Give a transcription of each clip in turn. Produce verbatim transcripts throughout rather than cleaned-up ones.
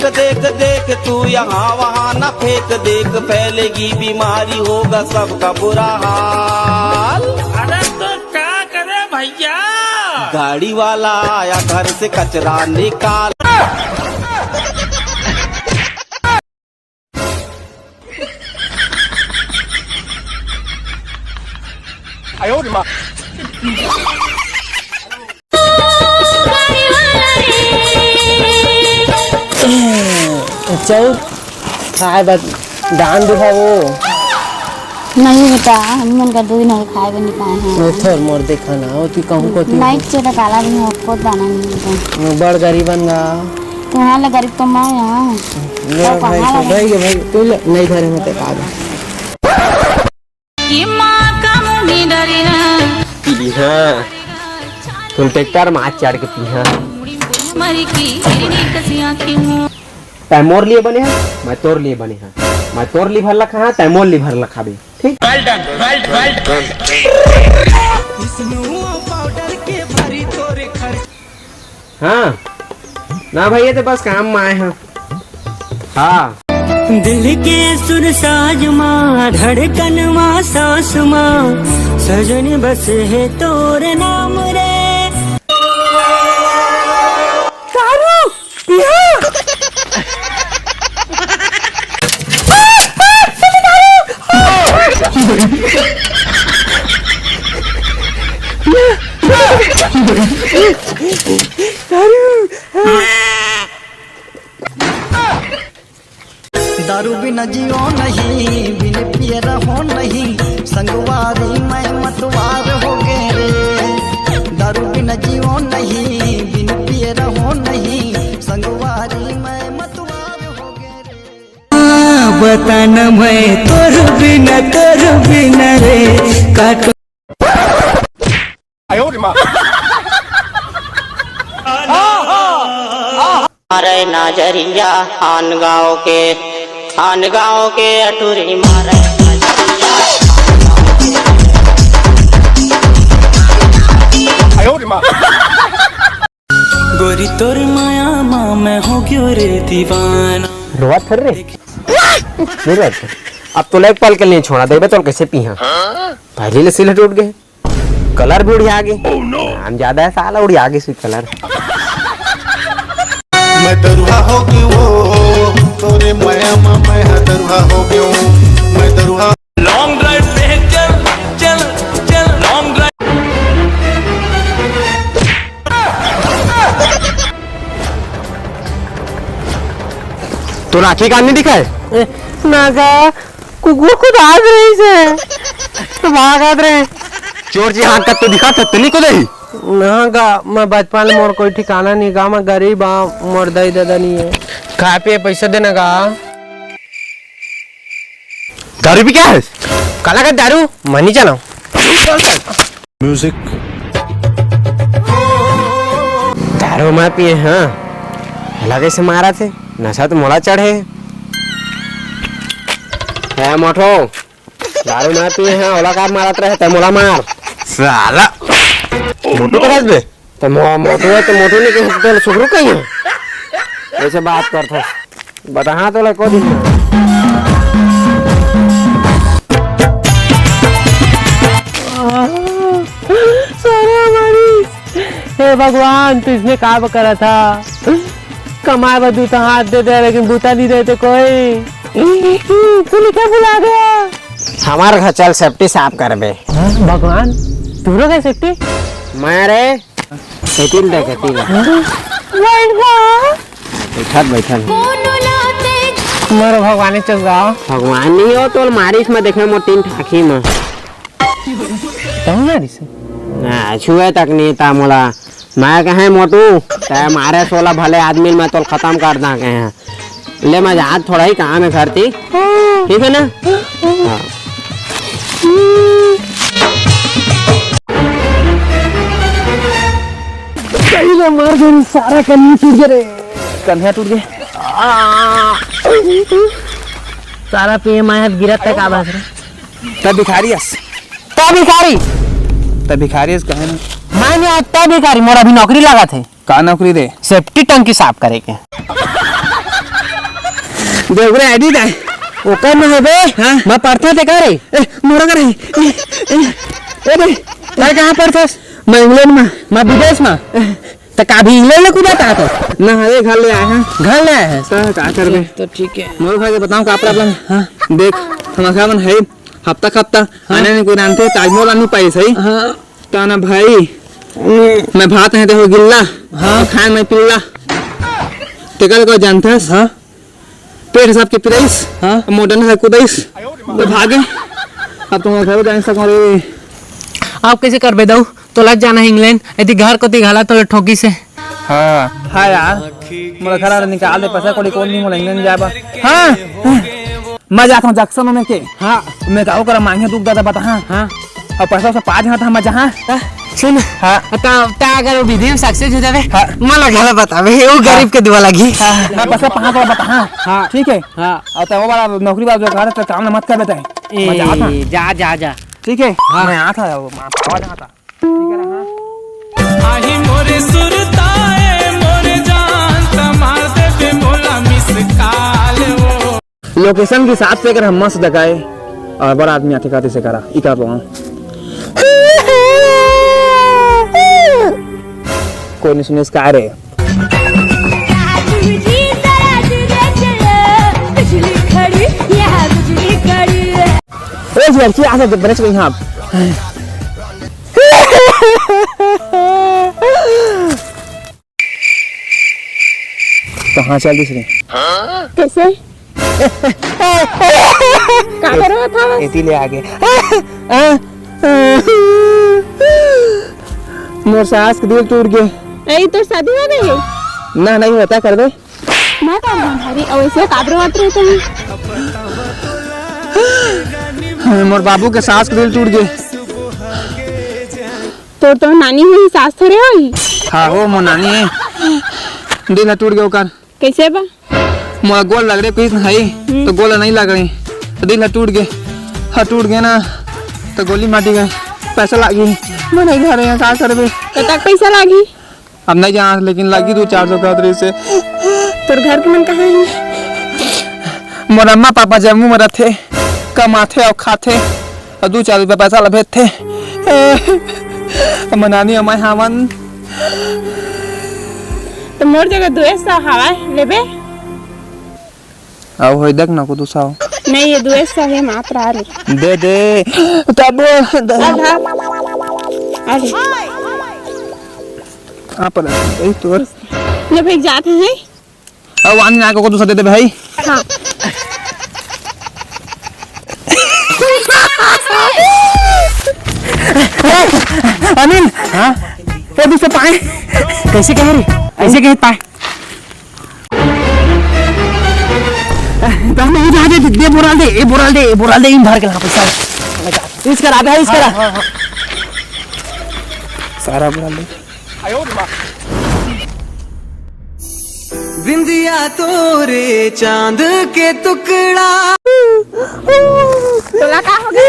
देख देख तू यहाँ वहाँ ना फेंक, देख फैलेगी बीमारी, होगा सबका बुरा हाल। अरे तो क्या करे भैया? गाड़ी वाला आया घर से कचरा निकाल। चाउर खाए बर दान दुखावो। नहीं बेटा, हम मन का दो दिन हो खाए बर नहीं पाए हैं। ओ थोर मोर देखा ना, ओ ती कहूँ को ती। नहीं चेता काला भी हो, को दाना नहीं मिलता। बड़ गरीबन गा। तुम्हारे गरीब तो मैं यहाँ। ले तो भाई, कहाँ तो लगा? भाई, ये भाई, तू ले, नहीं धरे मत एक आधा। ये माँ का मुंह नहीं डरे ना। पीहा। तुम ट्रैक्टर मार चढ़ के पीहा। मर की गिरनी कसिया की मुंह। तै मोर लिए बने है, मैं तोर लिए बने है। मैं तोर लिए भर लखा हाँ, तै मोर लिए भर लखा बे। ठीक? Well done, well, well done। हाँ। ना भैया, तो बस काम में आए हैं। हाँ। दिल के सुर साज मा, धड़कन मा, सांस मा, सजन बस है तोर नाम रे। दारू पिया। दारू। दारू बिना जियो नहीं, बिन पिए रहो नहीं, संगवारी मैं मतवार हो गए रे। दारू बिना जियो नहीं, बिन पिए रहो नहीं, संगवारी मैं मतवार हो गए रे। बता न मैं तोर बिना, तोर बिना रे, काटो। मारे नजरिया आन गाँव के, आन गाँव के अटूरी मारे नजरिया। गोरी तोर माया मा मैं हो गयो रे दीवाना। रोवत हर रे। नहीं रोवत। अब तो एक पल के नहीं छोड़ा देबे, तो कैसे पीहा? पहले ले सिल टूट गए। कलर भी उड़िया गे। नाम ज्यादा है साला, उड़िया गे सी कलर। मैं दरुहा हो गयो, तोरे माया मा मैं हा दरुहा हो गयो। मैं दरुहा। Long drive पे चल, चल, चल, long drive। तोर आँखी कान नहीं दिखाए? ए, ना का, कुकुर खुद आज रही से, तो भागत रहे। चोर जी हाँकत तो दिखा सकते नहीं को दही। ना गा, मैं बचपन ले मोर कोई ठिकाना नहीं गा, मैं गरीब आ, मोर दाई दादा नहीं है। खाए पिए पैसा देना गा। दारू भी क्या है? काला का दारू? मैं नहीं चलाऊं। Music। दारू मैं पिए हाँ। हला कैसे मारा थे? नशा तो मोला चढ़े। है मोटो। दारू ना पिए हैं, ओला का मारत रहे, ते मोला मार। साला। मोटू करा बे? ते मो-, मोटू है, ते मोटू नहीं कहे, ते सुगरू कहीं है। ऐसे बात करता। बता हाँ, तो ला को दिन। सारा हमारी। हे भगवान, तू इसने का करा था? कमाए बर दू तो हाथ दे दे, लेकिन बूता नहीं देते कोई। तू क्या बुला गया? हमार घर चल सेफ्टी साफ करबे। हाँ, भगवान, तोरो का सेफ्टी? मैं रे, सेटिल दे, सेटिल दे। बैठ गया। बैठत, बैठत। मोर भगवान चल रहा। भगवान नहीं हो, तो मारिस में देखे मोर तीन ठाकी में। तहु मारिस? ना, छुए तक नहीं था मोला। मैं कहे मोटू, ते मारे सोला भले आदमी, मैं तोल खत्म कर दा कहे। ले, मैं जात थोड़ा ही काम है घर ती। ठीक है ना? हाँ। सही ले मार दे, सारा कन्हैया टूट गया रे। कन्हैया टूट गया। सारा पीएम आया, गिरा तक आवाज रे। तब भिखारी अस। तब भिखारी। तब भिखारी अस कहे ना। मैं नहीं आया, तब भिखारी, मोर अभी नौकरी लगा थे। का नौकरी दे? सेफ्टी टंकी साफ करे के। देवगुरे आईडी दाई। ओकर में हे बे? हाँ। मैं पढ़थों ते का रे? ए, मोरा कर हे। ए, ए, ए बे। तैं कहाँ पढ़थस? मैं इंग्लैंड में। मैं विदेश में। ए। त का अभी इंग्लैंड ले कूदा था तो? ना, अरे घर ले आए हैं। घर ले आए हैं? सर, का करबे? तो ठीक है। मोर भाई के बताऊं का प्रॉब्लम है? हाँ। देख, हमारे घर में है हफ्ता हफ्ता हाँ। आने नहीं कोई जानते, ताजमहल आनी पाई सही। हाँ। ताना भाई, मैं भात नहीं देखो गिल्ला, हाँ। और खाए मैं पिल्ला। तेकर को जानथस? हाँ। पेट हिसाब के पिराइस, हाँ। मॉडर्न है कुदाइस, तो भागे। अब तुम घर जाने सको रे। आप कैसे करबे दऊ? तोला जाना है इंग्लैंड, यदि घर कोती घला तो ठोकी से। हाँ। हाँ यार, मोला घर निकाल दे, पैसा कोड़ी कोन नहीं मोला इंग्लैंड जाबा। हाँ। मैं जाता हूँ जंक्शन में के। हाँ। मैं का ओकरा मांगे दुख दादा बता। हाँ। हाँ। और पैसा वैसा पा जहाँ था मैं जहाँ। हाँ, सुन। हाँ। ता, ता अगर वो विधि में सक्सेस हो जावे, हाँ। मला घला बतावे, वो गरीब के दुआ लगी। हाँ, हाँ, पैसा पा तो बता। हाँ। हाँ। ठीक है। हाँ। और तो वो वाला नौकरी वाला जो घर है, तो काम ना मत कर बेटा। ए, मैं जाता। जा, जा, जा। ठीक है। हाँ। मैं आता हूँ, वो माँ पावा जाता। ठीक है ना? हाँ। आही मोरे सुरताए, मोरे जान, त मार देबे मोला मिस कॉल ओ। लोकेशन के हिसाब से अगर हम मस्त जगह है और बड़ा आदमी आथे खाते से करा, इका तो कोई नहीं सुने इसका रे। ए, लड़की आ सकते बने यहाँ। कहाँ चल दिस रे? कैसे? का करो था बस? एती ले आगे। मोर सास के दिल टूट गे। ए, तोर शादी हो गई है? ना, नहीं होता, करबे। मैं का भारी, अउ ऐसे काबरो बात रहे तुम। मोर बाबू के सास के दिल टूट गे। तोर तो नानी हुई, सास थोड़े होई। हाँ हो, मोर नानी है। दिल ह टूट गए ओकर। कैसे बा? मोला गोल लग रहे, कुछ नहीं, हम्म। तो गोल नहीं लग रही, तो दिल ह टूट गए। हाँ, टूट गए ना, तो गोली माटी गए, पैसा लागी। मैं नहीं घर है, का करबे? कतक पैसा लागी? अब नहीं जाना, लेकिन लागी दो चार सौ का दृश्य। तोर घर के मन कहाँ है? मोर अम्मा पापा जम्मू में रहते, कमाथे और खाथे। अउ दू चार रुपया पैसा ला भेजथे। अउ मनानी अमाय हावन। तो मोर जगह दुए सौ हवा लेबे? अउ होई देख ना को दू सौ। नहीं, ये दुए सौ है मात्र आले। दे दे। तब दे। आधा। आले। आप ना, यही तोर। ये भाई जाते हैं। अब आने ना को दूसरा दे दे भाई। हाँ। अनिल। हाँ। ये दूसरा पाए। कैसे कह रही? ऐसे कह पाए। नहीं, जा दे, दे, बोराल दे, ए बोराल दे, ए बोराल दे, इन भर के ला पैसा। इसका राधा है, इसका। हाँ, हाँ, हाँ। सारा बोराल दे। बिंदिया तोरे चांद के टुकड़ा। तोला का हो गया?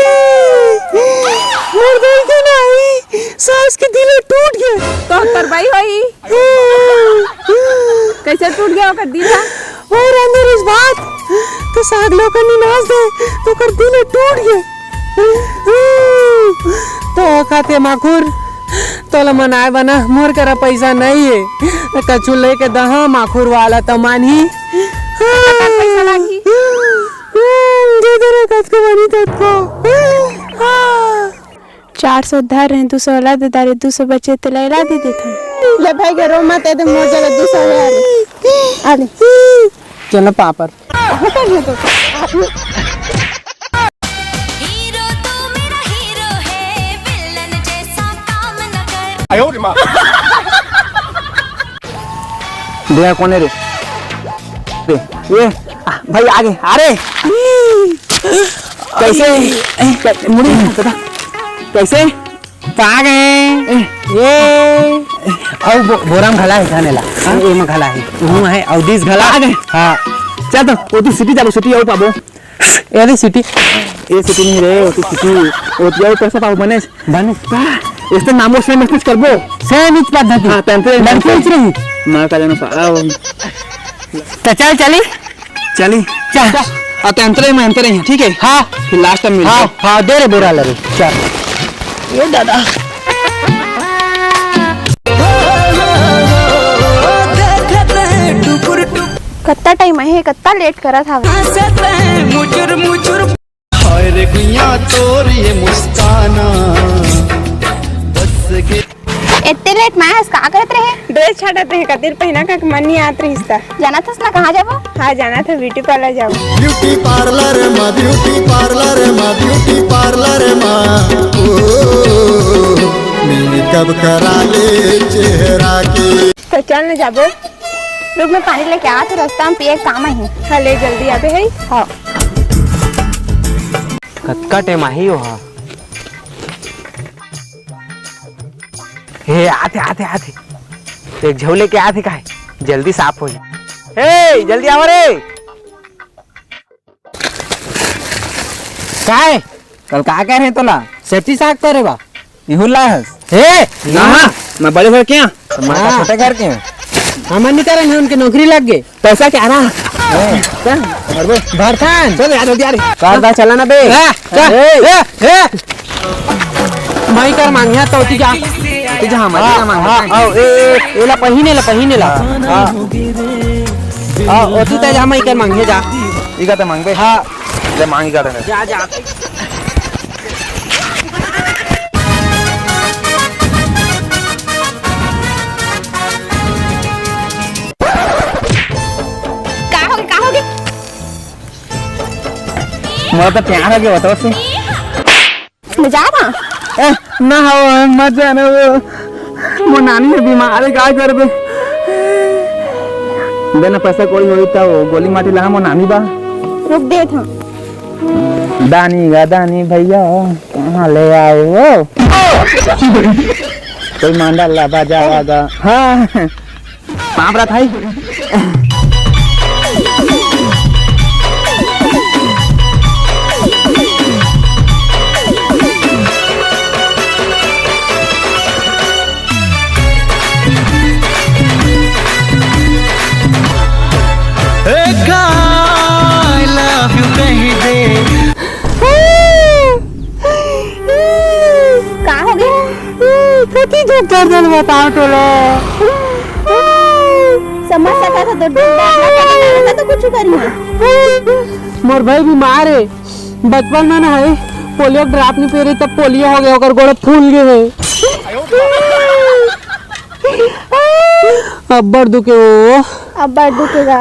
मोर भाई के नहीं, सास के दिल टूट गया। तो तोर भाई होई। कैसे टूट गया ओकर दिल ह? और अंदर इस बात तो साग लौका नहीं नाच दे, तो ओकर दिल टूट गया। तो खाते माखुर, तोला मनाए बना, मोर करा पैसा नहीं है। कछु लेके दहा माखुर वाला तो मानही। पैसा लागी। दे दे रे, कतको बनी ततको। चार सौ धर रहे, दू सौ ला दे दारे, दू सौ बचे ते ला दे देथन। ले भाई के रो मत, ए दे मोर जला दू सौ है, आ ले। आ ले। चलो पापड़। हीरो तो मेरा हीरो है, विलन जैसा काम न कर। भैया कौन है रे? रे, ये, आ, भाई आगे, अरे। कैसे? कै-, मुड़ी, दादा। कैसे? पा गए। ए। ये। अउ बो-, बोरा में घला है, जाने ला। हाँ? ए में घला है। हूँ है, अउ दिस घला। पा गए। हाँ। चल तो, ओती सिटी जाबो, सिटी अउ पाबो। ए रे सिटी। ए सिटी नहीं रे, ओती सिटी। ओती अउ पैसा पाबो, बने। बने। का? इससे नामो से मैसेज करबो। से निच पद्धति। हाँ, तंत्र लड़की उच रही। माँ का जाना पारा हो। तो चल, चली। चली। जा। जा। आ, ते अंतरे में अंतरे ही, ठीक है? हाँ। फिर last time मिलते हाँ, हैं। हाँ, दे रे बोरा ला रे। चल। ये दादा। कत्ता time आहे, कत्ता late करत हवे। हाय रे गुइया तोर ये मुस्काना, बस के। एत्ते late में आयस, का करत रहे? Dress छाटत रहे, कतिर पहिना का मन नहीं आत रहिस ता। जानत हस ना कहाँ जाबो? हाँ, जानत हे, beauty parlour जाबो। Beauty parlour मा, beauty parlour मा, beauty parlour मा, ओ, makeup करा ले चेहरा के। तो चल न जाबो। रुक, मैं पानी लेके आत हूँ, रास्ता में पिए काम आही। हाँ, ले जल्दी आबे है। हाँ। कतका time आही ओहा? हे, आथे, आथे, आथे। एक झौले के आथे काहे? जल्दी साफ होही। हे, जल्दी आवा रे। काय? कल का कहे रहे तोला? Safety साफ करे बा। इहू ला हस? हे, ना, ना। मैं बड़े घर के यहाँ। तो मैं का हाँ। छोटे घर के हूँ। हमन नहीं करन है, उनके नौकरी लग गए। पैसा क्या ना? हाँ। क्या? भरबो। भरथन। चल यार, जल्दी आ रही। कर दा, चला ना बे। हाँ, क्या? ए। ए, ए। मैं कर मांगिया तो ती जा। ती जा, हम हाँ, कर मांगिया। हाँ, आओ, ए, ए, ए ला पहिने ला, पहिने ला। हाँ। हाँ। आओ, ओ ती ते जा, मैं कर मांगिया जा। इका ते मांगबे? हाँ। ले मांगी का देने। जा, जा। का होगे, का होगे? मोला तो प्यार हो गया, बताओ से। मैं जा रहा। ए, ना हो, मत जाना वो। मोर नानी है बीमार है, का करबे? देना पैसा कोई होई त वो गोली माटी ला, मोर नानी बा। रुक दे था। दानी गा दानी भैया, कहाँ ले आए वो? कोई मांडा ला बाजा वागा। हाँ। पाप रहा था ही। I love you कह दे। का हो गया? कति दुख दर्द बताओ टोला। समझ सकत हो तो दुख दर्द ला, तो कुछ करिए। मोर भाई बीमार है, बचपन में ना है, पोलियो ड्राप नहीं पी रही, तब पोलियो हो गया, ओकर गोड़ फूल गए है। अब्बड़ दुखे हो। अब्बड़ दुखेगा।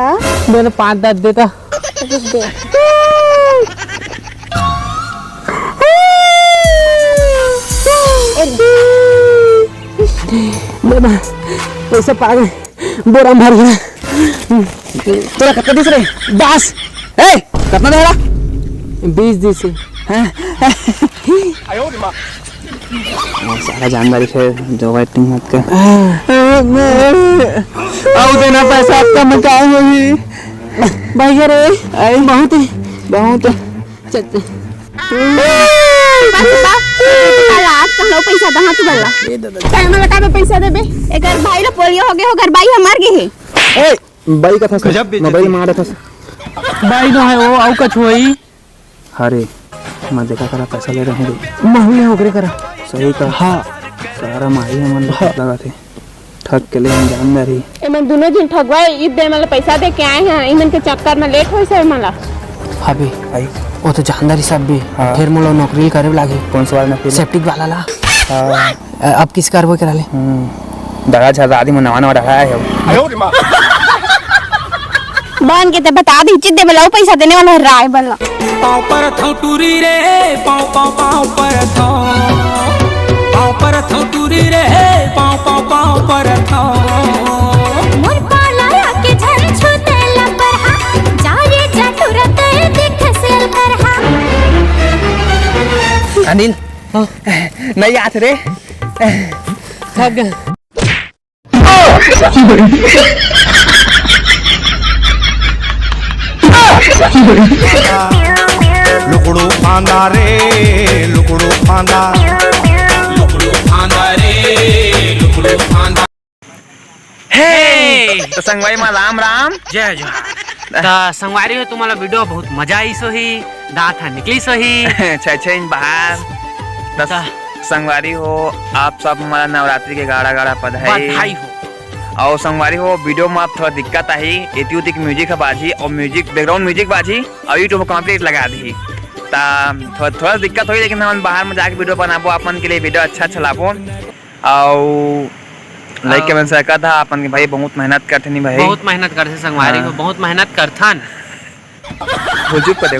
मैंने पाँच दस देता। रुक दे। ए ले। बाबा, पैसा पा गए, बोरा में भर गया। तोरा कतना दिस रे? दस। ए, कतना देहला? बीस दिस। हैं? वो सारा जानदारी से जो waiting मत कर। आओ देना पैसा आपका, मैं क्या होगी? भैया रे, बहुत ही, बहुत। चल, चल। बस बा, कल आज कहलो पैसा दहा तू बल्ला। टाइम लगा दे पैसा देबे। एकर भाई ला पोलियो हो गए हो, घर भाई हमार गए है। ए, बाई कथा से, गजब बेइज्जती। मोबाइल मारा था। बाई तो है वो, आउ कछ होई। अरे, मैं देखा करा पैसा ले रहे हैं। महू ले ओकरे करा। सही का? हाँ। सारा माही हमन हाँ। लगा थे। ठग के ले हम जानदार ही। एमन दोनों झन ठगवा, ईद दे मन ला पैसा दे के आए हैं, इमन के चक्कर में लेट होइस हे एमन ला। अबे, भाई। वो तो जानदार ही सब भी। हाँ। फिर मोला नौकरी करे लागे। कौन सा वाला नौकरी? सेप्टिक वाला ला। हाँ। अ, अब किस कारवाई करा ले? हम्म। दगा झल आदि में नवा नवा डरा है। बन के ते बता दी, चित दे बलाऊ पैसा देने वाला है राय बल्ला। पाँव परथौं टूरी रे, पाँव, पाँव, पाँव परथौं। पाँव परथौं टूरी रे, पाँव, पाँव, पाँव परथौं। मोर पालाया के झन छूते लपरहा, जा रे जा तुरत दिख सेल करहा। अनिल, हाँ। नहीं आत रे। थक गए। लुकड़ू फांदा रे, लुकड़ू फांदा। लुकड़ू फांदा रे, लुकड़ू फांदा। हे, तो संगवारी मा राम राम। जय जोहार। त संगवारी हो, तुम्हारा वीडियो बहुत मजा आइस होही, दांत ह निकलिस होही। छै छै इंच बाहर। त त संगवारी हो, आप सब हमारा नवरात्रि के गाड़ा गाड़ा बधाई। बधाई हो। और संगवारी हो, वीडियो में आप थोड़ा दिक्कत आही, एती उती के म्यूजिक ह बाजी और म्यूजिक, बैकग्राउंड म्यूजिक बाजी और YouTube complete लगा दी। त थोड़ा, थोड़ा दिक्कत होही, लेकिन हम बाहर में जाके वीडियो बनाबो, आप मन के लिए वीडियो अच्छा अच्छा लाबो। और लाइक के मन से कहा था अपन के भाई बहुत मेहनत करथे नहीं भाई। बहुत मेहनत करथे संगवारी हो, हाँ। बहुत मेहनत करथन। हो चुप कर दे।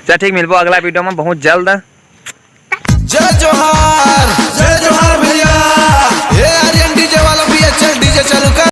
चल ठीक, मिलबो अगला वीडियो में बहुत जल्द। जय जोहार, जय जोहार भैया। ए आर्यन डीजे वाला भैया, चल डीजे चालू कर।